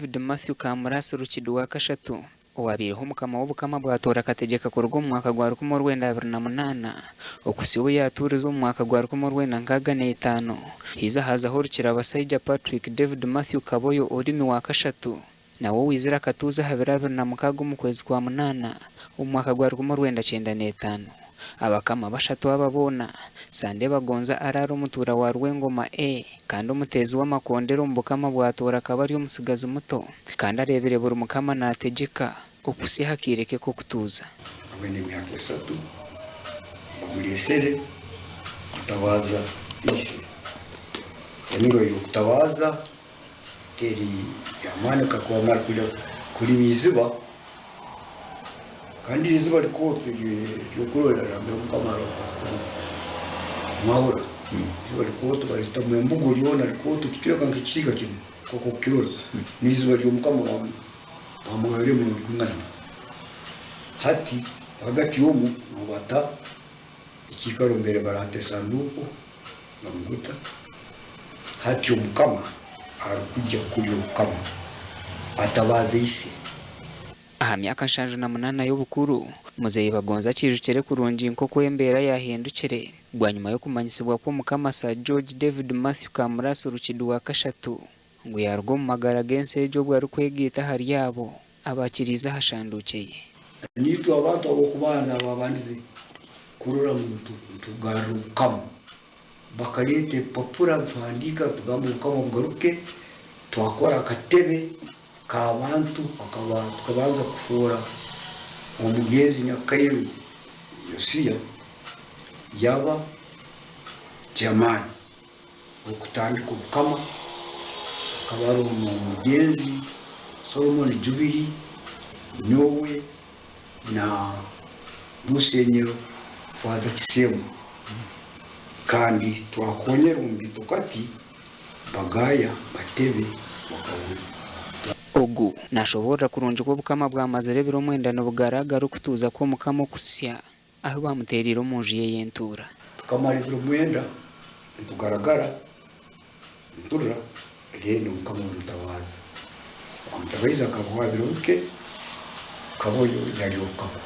David Mathew Kamurasi Rukidi wa kashatu, owaabaireho Omukama w'Obukama bwa Tooro akategyeka kuruga omu mwaka gwa 1928 okuhitsya obu yaatuurize omu mwaka gwa 1965. Haija haazaho Rukirabasaija Patrick David Mathew Kaboyo Orimi wa kashatu, nawe owaizire akatuuza aha biro 26 omu kwezi kwa munaana omu mwaka gwa 1995. Abakama bashatu aba boona, Sande Bagonza araara omutuura wa Rwengoma A kandi omuteezi w'amakondera omu bukama bwa Tooro akaba ari omutsigazi muto kandi areebire buri mukama naategyeka okuhitsya aha kaire ke k'okutuuza. Hamwe n'emyaka esatu bamureesere kutabaaza ise. Emiro y'okutabaaza teri y'amaani kakuba amara kurima eiziba. Kandi eri iziba rikooto ery'okurorera nambere Omukama mwahura, iziba rikooto baritamu embugo ryona rikooto kicweka nk'ekisiika kinu nk'oku okukirora, n'iziba ry'Omukama bamuhairemu nirikwingana. Hati hagati omu nobata ekiikaro mbere barata esanduuko bamuguta. Hati Omukama arukwija kulya obukama atabaaze ise. Aha myaka 78 y'obukuru, Muzeeyi Bagonza akiijukire kurungi nk'oku embeera yaahindukire bwanyima y'okumanyisibwa kw'Omukama Sir George David Mathew Kamurasi Rukidi wa kashatu ngu yaaruga omu magara g'ensi egi obwo arikwegaita ahari abo abaakiriize aha shanduukye ye. Niitwe abantu ab'okubanza abaabandize kurora ngu nitugarra Obukama. Bakareeta ebipapura nituhandiika nitugamba Obukama bugaruke, twakora akatebe k'abantu tukabanza kufoora omugenzi Nyakairu Yosia yaba chairman w'okutandika Obukama, hakaba hariho n'omugenzi Solomon Jubili, nyowe na Musenyero Father Kisembo kandi twakonyerwa omu bitokati Bagaya Batebe Wakahuri. Ogu nashoboorora kurungi ku Obukama bwamazire ebiro mwenda nibugaragara okutuuza kw'Omukama okuhitsya ahu baamuteereire omu nju ye y'entuura. Tukamara ebiro mwenda nitugaragara niturira, reero Omukama bamutabaaza. Bamutabaize akabaho aha biro bike, Kaboyo yarya Obukama.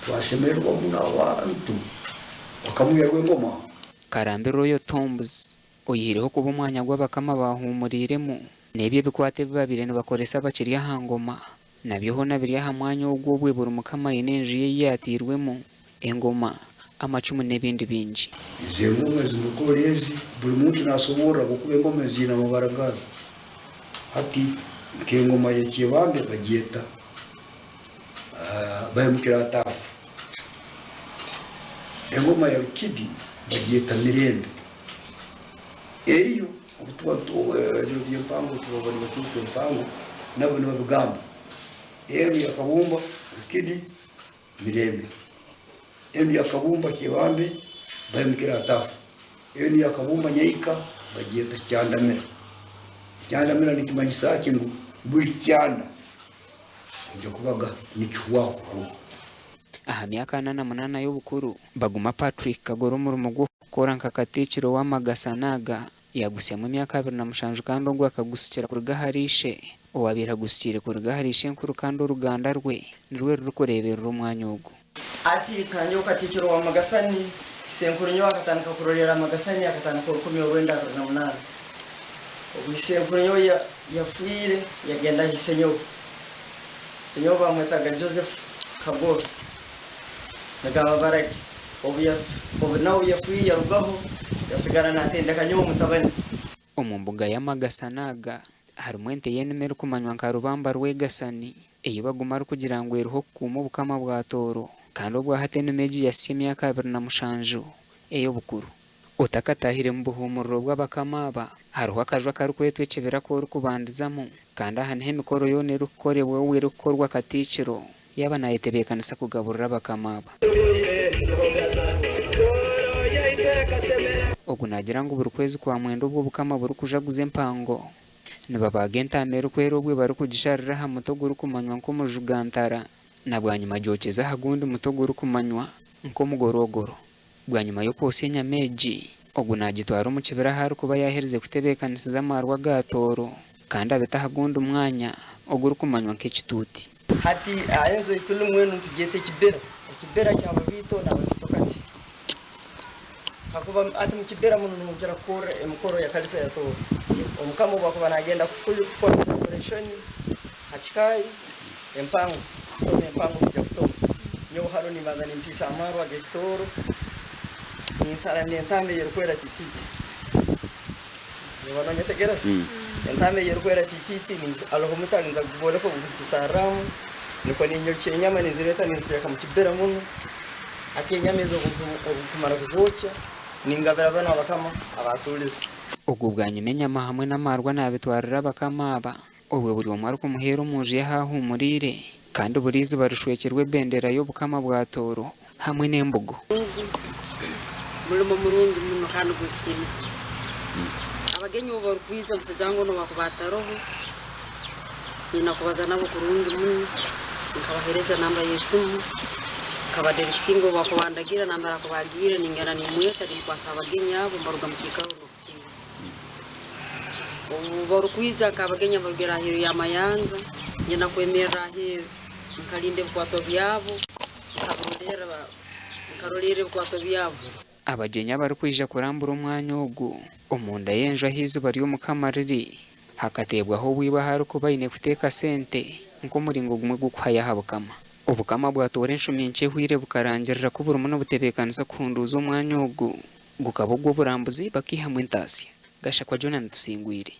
Twashemererwa muno abantu bakamwiha Rwengoma. Karambi Royal Tombs, oyihireho kuba omwanya gu abakama baahuumuriiremu, n'ebyo ebikwato ebi baabaire nibakoresa bakiri aha ngoma, nabyo hoona biri aha mwanya ogwo obwe buri mukama aine enju ye ei yaatairwemu, engoma, amacumu n'ebindi bingi. Ezo engoma ezi murikuhurira ezi, buri muntu naasoboorora ahabw'okuba engoma ezi ziine amabara gaazo. Hati nk'engoma y'ekyebambe bagyeta Bahemukira Ataafu. Engoma ya Rukidi bagyeta Mirembe. Eriyo obu tuba ebiro by'empango tuba nibacuuka empango nabo nibabigamba. Enu ya Kabumba, Rukidi, Mirembe. Enu ya Kabumba Kyebambe, Bahemukira Ataafu. Enu ya Kabumba Nyaika bagyeta Kyandamira. Ekyandamira nikimanyisa ki ngu buri kyanda Oija kubaga nikihwaho haruho. Aha myaka 48 y'obukuru, Baguma Patrick Kagoro omurimo gw'okukora nka Katiikiro w'Amagasani aga yaagutsyamu emyaka 27 kandi ogwo akagutsikira kuruga ahari ishe owaabaire agutsikiire kuruga ahari ishenkuru kandi oruganda rwe nirwo rurikureeberera omwanya ogu. Ati, Ka nyowe Katiikiro w'Amagasani, isenkuru nyowe akatandika kurolerra Amagasani akatandika 1928. Obu isenkuru nyowe yafiire, yagenda ha isenyowe. Isenyowe baamwetaga Joseph Kagoro, nagamba Baragi. Obu nawe yafiire yarugaho, yasigara naatendeka nyowe mutabani. Omu mbuga y'amagasani aga, harimu ente y'enimi erikumanywa nka Rubamba Rwegasani, ei Baguma arikugira ngu eriho kukuuma obukama bwa Tooro kandi obwahati enimi egi yahitsya emyaka 27 ey'obukuru. Otakataahire mu buhuumuriro bw'abakama aba, hariho akaju akarikwetwa ekibira aku orikubandizamu kandi aha niho emikoro yoona erikukorebwa obwo erikukorwa Katiikiro yaaba naayetebeekanisa kugaburira abakama aba. Ogu naagira ngu buri kwezi kwa mwenda obu obukama burikujaguza empango, nibabaaga entaama erikwera obwo barikugisharira aha muti ogurikumanywa nk'omujugantara na bwanyima agyokyeza aha gundi muti ogurikumanywa nk'omugoroogoro. Bwanyima y'okwotsya enyama egi, ogu naagitwara omu kibira ahu arikuba yaaherize kutebeekanisiza amaarwa ga Tooro. Kandi abita aha gundi mwanya ogurikumanywa nk'ekituuti. Hati aha enju ei turimu enu nitugyeta ekibira, ekibira ky'ababiito n'ababiito kati. Kakuba hati mu kibira munu nimwo mukira kukorra emikoro ya kanisa ya Tooro. Omukama obu akuba nagenda kukora celebration ha kikaari, empango, kutoma empango kwija kutoma. Nyowe hanu nimbanza nimpiisa amaarwa ag'ekitooro, ninsara n'entaama ey'erukwera tititi. Nooba noonyetegereza? Entaama ei erikwera tititi, hariho omuti ninza kugworeka ogu nkugisarramu, nikwo ninyokya enyama ninzireeta ninziteeka mu kibira munu, hati enyama ezi obu nkumara kuzookya, ningabira banu abakama abaatuurize. Obwo bwanyima enyama hamwe n'amaarwa naabitwarira abakama aba, obwo buri omwe arikumuheera omu nju ye ahu ahuumuriire, kandi buri iziba rishwekirwe ebendera y'obukama bwa Tooro hamwe n'embugo. Ogu mulimo murungi muno kandi gw'ekitiinisa. Abagenyi obu barukwija omusaija wange onu obu akuba ataroho, nyina kubaza nabo kurungi muno, nkabaheereza namba y'esimu, nkabadirekitinga obu akuba andagira nambere akuba agiire ningenda nimweta nimkwasa abagenyi abo mbaruga mu kiikaro n'obusinge. Obu barukwija nk'abagenyi abarugire aheeru y'amayanja, nyina kwemerra aheeru nkalinda ebikwato byabo. Nkarolerra ebikwato byabo. Abagyenyi abarikwija kurambura omwanya ogu, omunda y'enju ahu eiziba ry'Omukama riri, hakateebwaho obwibo ahu arikuba aine kuteeka sente nk'omuringo gumwe gw'okuhayo aha Bukama. Obukama bwatoora enshumi nkye ehweire bukarangirira ku burimu nibutebeekanisa kuhunduuza omwanya ogu gukaba ogw'oburambuzi bakaihamu entaasya. Gashakwa Jonah Tusingwire.